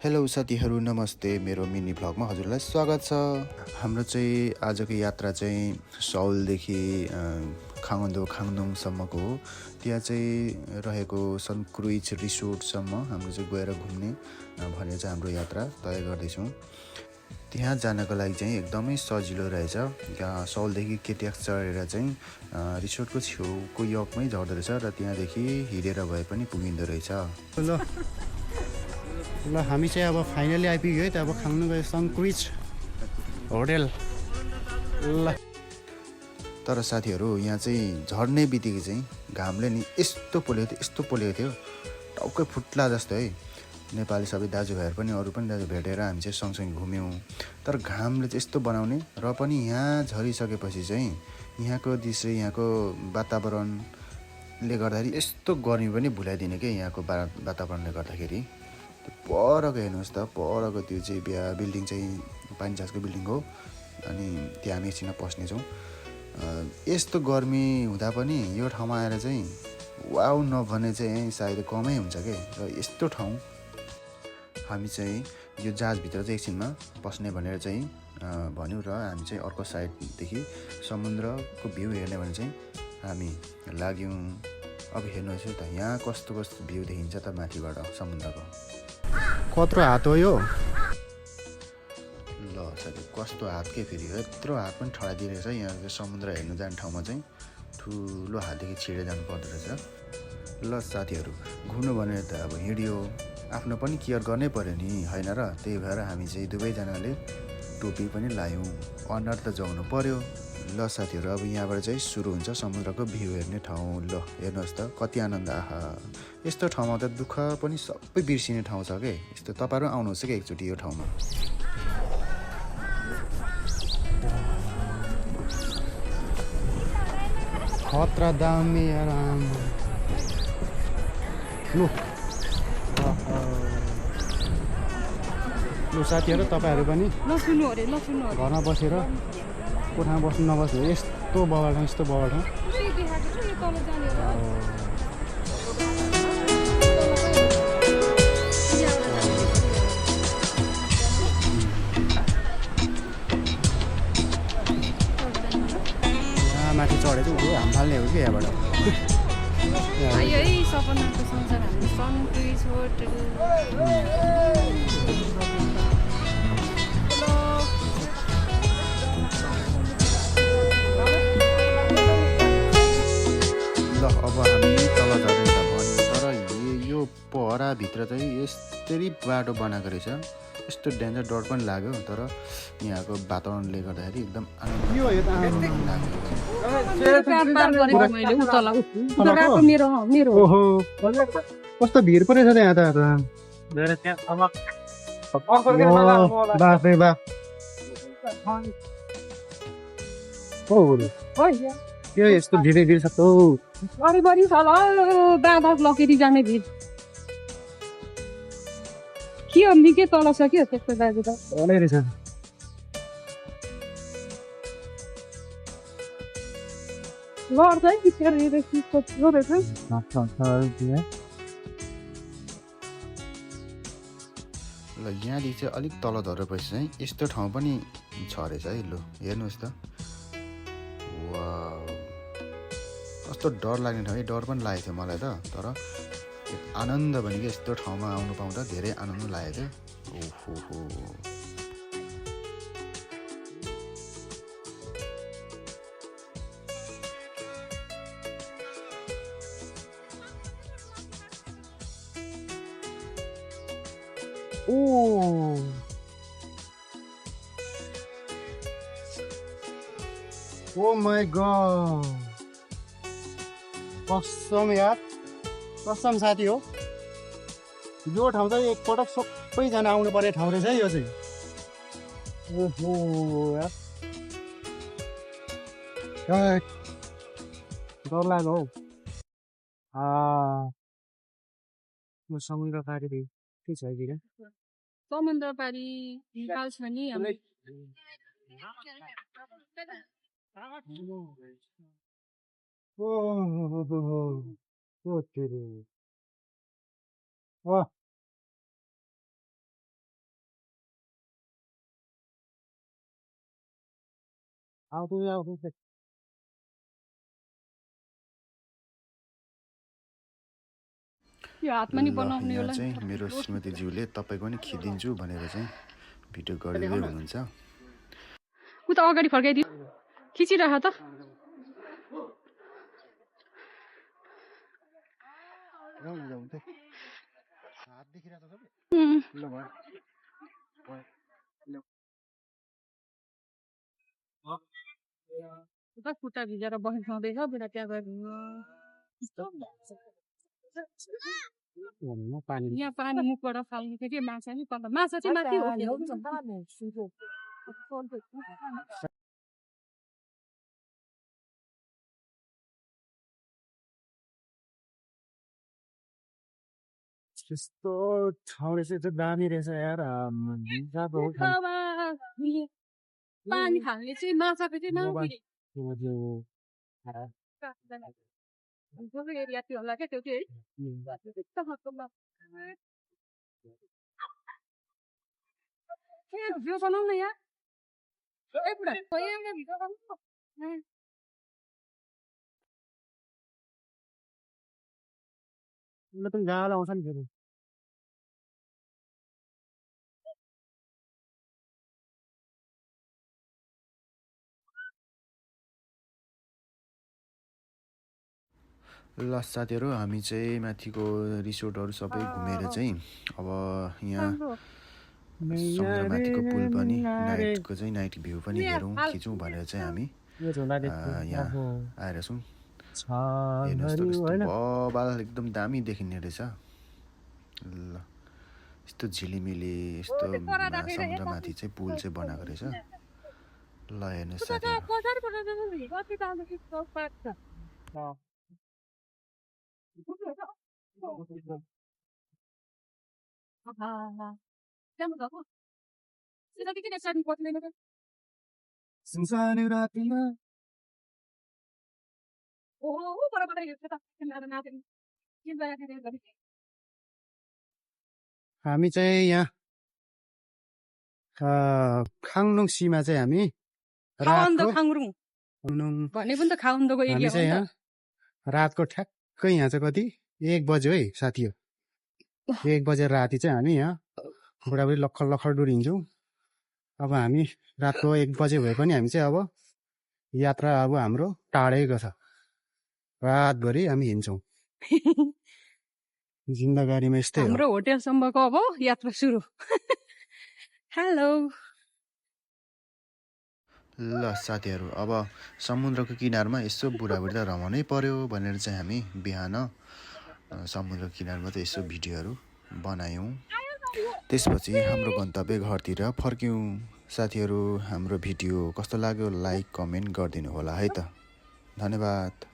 Hello साथीहरू नमस्ते मेरो मिनी भ्लगमा हजुरलाई स्वागत छ। हाम्रो चाहिँ आजको यात्रा चाहिँ सौलदेखि खाङदो खाङदोङसम्मको हो। त्यहाँ चाहिँ रहेको सन क्रुइज रिसोर्टसम्म हाम्रो चाहिँ गएर घुम्ने भनेर चाहिँ हाम्रो यात्रा तय गर्दैछौँ। त्यहाँ जानको लागि चाहिँ एकदमै सजिलो रहेछ। सौलदेखि केटियाक चढेर चाहिँ रिसोर्टको छेउको यकमै झर्दो रहेछ र त्यहाँदेखि हिँडेर भए पनि पुगिँदो रहेछ। ल ल हामी चाहिँ अब फाइनली आइपुग्यो है त। अब खानु गयो सनक्रिज होटेल। ल तर साथीहरू यहाँ चाहिँ झर्ने बित्तिकै चाहिँ घामले नि यस्तो पोलेको थियो टाउकै फुट्ला जस्तो है। नेपाली सबै दाजुभाइहरू पनि अरू पनि दाजु भेटेर हामी चाहिँ सँगसँगै घुम्यौँ। तर घामले चाहिँ यस्तो बनाउने र पनि यहाँ झरिसकेपछि चाहिँ यहाँको दृश्य यहाँको वातावरणले गर्दाखेरि यस्तो गर्मी पनि भुलाइदिने क्या यहाँको वातावरणले गर्दाखेरि। परको हेर्नुहोस् त, परको त्यो चाहिँ बिल्डिङ चाहिँ पानी जहाजको बिल्डिङ हो। अनि त्यहाँ हामी एकछिन पस्नेछौँ। यस्तो गर्मी हुँदा पनि यो ठाउँमा आएर चाहिँ वाउ नभने चाहिँ सायद कमै हुन्छ क्या। र यस्तो ठाउँ हामी चाहिँ यो जहाजभित्र चाहिँ एकछिनमा बस्ने भनेर चाहिँ भन्यौँ र हामी चाहिँ अर्को साइडदेखि समुद्रको भ्यू हेर्ने भने चाहिँ हामी लाग्यौँ। अब हेर्नुहोस् त यहाँ कस्तो कस्तो भ्यू देखिन्छ त माथिबाट समुद्रको। कत्रो हात हो यो? ल साथी कस्तो हात के फेरि यत्रो हात पनि ठडाइदिएको रहेछ। यहाँ चाहिँ समुद्र हेर्नु जाने ठाउँमा चाहिँ ठुलो हातदेखि छिडेर जानु पर्दो रहेछ। ल साथीहरू घुम्नु भनेर त अब हिँड्यो, आफ्नो पनि केयर गर्नै पऱ्यो नि होइन र। त्यही भएर हामी चाहिँ दुवैजनाले टोपी पनि लायौँ, अनुहार त जोगाउनु पऱ्यो। ल साथीहरू अब यहाँबाट चाहिँ सुरु हुन्छ समुद्रको भ्यू हेर्ने ठाउँ। ल हेर्नुहोस् त कति आनन्द। आहा यस्तो ठाउँमा त दुःख पनि सबै बिर्सिने ठाउँ छ क्या। यस्तो तपाईँहरू आउनुहोस् क्या एकचोटि यो ठाउँमा। खतरा दामी आराम। लु साथीहरू तपाईँहरू पनि घरमा बसेर कोठामा बस्नु नबस्नु। यस्तो बगाल ठाउँ, यस्तो बगाल ठाउँ। यहाँ माथि चढेको चाहिँ हाम फाल्ने हो कि यहाँबाट। यही सपनाको संसार हाम्रो सनक्रिज होटल। ल अब हामी तल झरेर त भन्यो, तर यो पहराभित्र चाहिँ यस्तरी बाटो बनाएको रहेछ। यस्तो डेन्जर डर पनि लाग्यो। तर यहाँको वातावरणले गर्दाखेरि एकदम आनन्द लाग्यो। ओहो कस्तो भिड पो रहेछ त यहाँ त। बाफ रे बाफ। के यस्तो भिडै भिड छ त। बढी छ ल दादा लकेरी जाने भिड के हो निकै तल छ क्या त्यस्तो दाजु त। तलै रहेछ। लड्छ है रहेछ। ल यहाँदेखि चाहिँ अलिक तल झरेपछि चाहिँ यस्तो ठाउँ पनि छ रहेछ है। लु हेर्नुहोस् त, वाउ कस्तो डर लाग्ने ठाउँ है। डर पनि लागेको थियो मलाई त, तर आनन्द भनेको यस्तो ठाउँमा आउनु पाउँदा धेरै आनन्द लागेको थियो। ओहो ओ माय गॉड कसम यार, कसम साथी हो। यो ठाउँ चाहिँ एकपटक सबैजना आउनु पर्ने ठाउँ रहेछ है यो चाहिँ। ओहो यार डर लाग्यो हौ। म समुद्र पारि के छ कि समुद्र पारि छ नि ओ आउँछु आउँछु यो हातमा नि ल बनाउने यहाँ होला चाहिँ मेरो श्रीमतीज्यूले तपाईँको पनि खिचिदिन्छु भनेर चाहिँ भिडियो गरिदिँदै हुनुहुन्छ। उता अगाडि फर्काइदियो खिचिरह त हात देखिरहेको छ उम्, ल भयो उता खुट्टा भिजेर बस्नु सुहाउँदैछ बुढा त्यहाँ गएर पानी यहाँ पानी मुखबाट फाल्नु थियो कि माछा नि पर्दा माछा चाहिँ माथि हो त्यस्तो ठाउँ रहेछ त्यो दामी रहेछ यार पानी खाल्ने चाहिँ माछाको चाहिँ मोबाइल एरिया थियो होला क्या त्यो चाहिँ है भिडियो बनाऊ न यहाँ भिडियो बनाऊ ल त गाला आउँछ नि फेरि ल साथीहरू हामी चाहिँ माथिको रिसोर्टहरू सबै घुमेर चाहिँ अब यहाँ समुद्रमाथिको पुल पनि नाइटको चाहिँ नाइट भ्यू पनि हेरौँ खिचौँ भनेर चाहिँ हामी यहाँ आएर छौँ। हेर्नुहोस् त कस्तो बबाल एकदम दामी देखिने रहेछ। ल यस्तो झिलिमिली यस्तो समुद्रमाथि चाहिँ पुल चाहिँ बनाएको रहेछ। ल हेर्नुहोस् साथीहरू सुनसान रातिमा हामी चाहिँ यहाँ खाङनुङ सीमा चाहिँ हामी खाउन्द खाङरुङ खाङनुङ भने पनि त खाउन्दको हामी एरिया चाहिँ यहाँ रातको ठ्याक्कै यहाँ चाहिँ कति 1 बज्यो है साथी हो 1 बजेर राति चाहिँ हामी यहाँ बुढाबुढी लखर लखर डुरिन्छौँ। अब हामी रातको 1 बजे भए पनि हामी चाहिँ अब यात्रा अब हाम्रो टाढैको छ रातभरि हामी हिँड्छौँ जिन्दगारीमा यस्तै हो। हाम्रो होटेलसम्मको अब यात्रा सुरु हेलो ल साथीहरू अब समुद्रको किनारमा यसो बुढाबुढी त रमाउनै पर्यो भनेर चाहिँ हामी बिहान समुद्रको किनारमा त यसो भिडियोहरू बनायौँ। त्यसपछि हाम्रो गन्तव्य घरतिर फर्क्यौँ। साथीहरू हाम्रो भिडियो कस्तो लाग्यो लाइक कमेन्ट गरिदिनु होला है त। धन्यवाद।